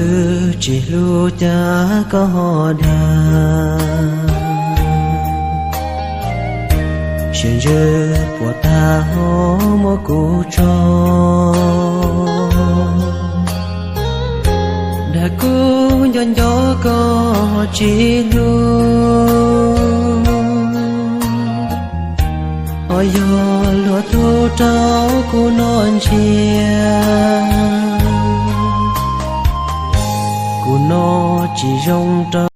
Twb tsis hlub cas koj ho dag, sib ntsib puas tag ho muab kuv tso. Dag kuv nco nco koj tsis hlub, ho yog luag tug rau kuv noj ntsia. Kuv noj tsis zoo rau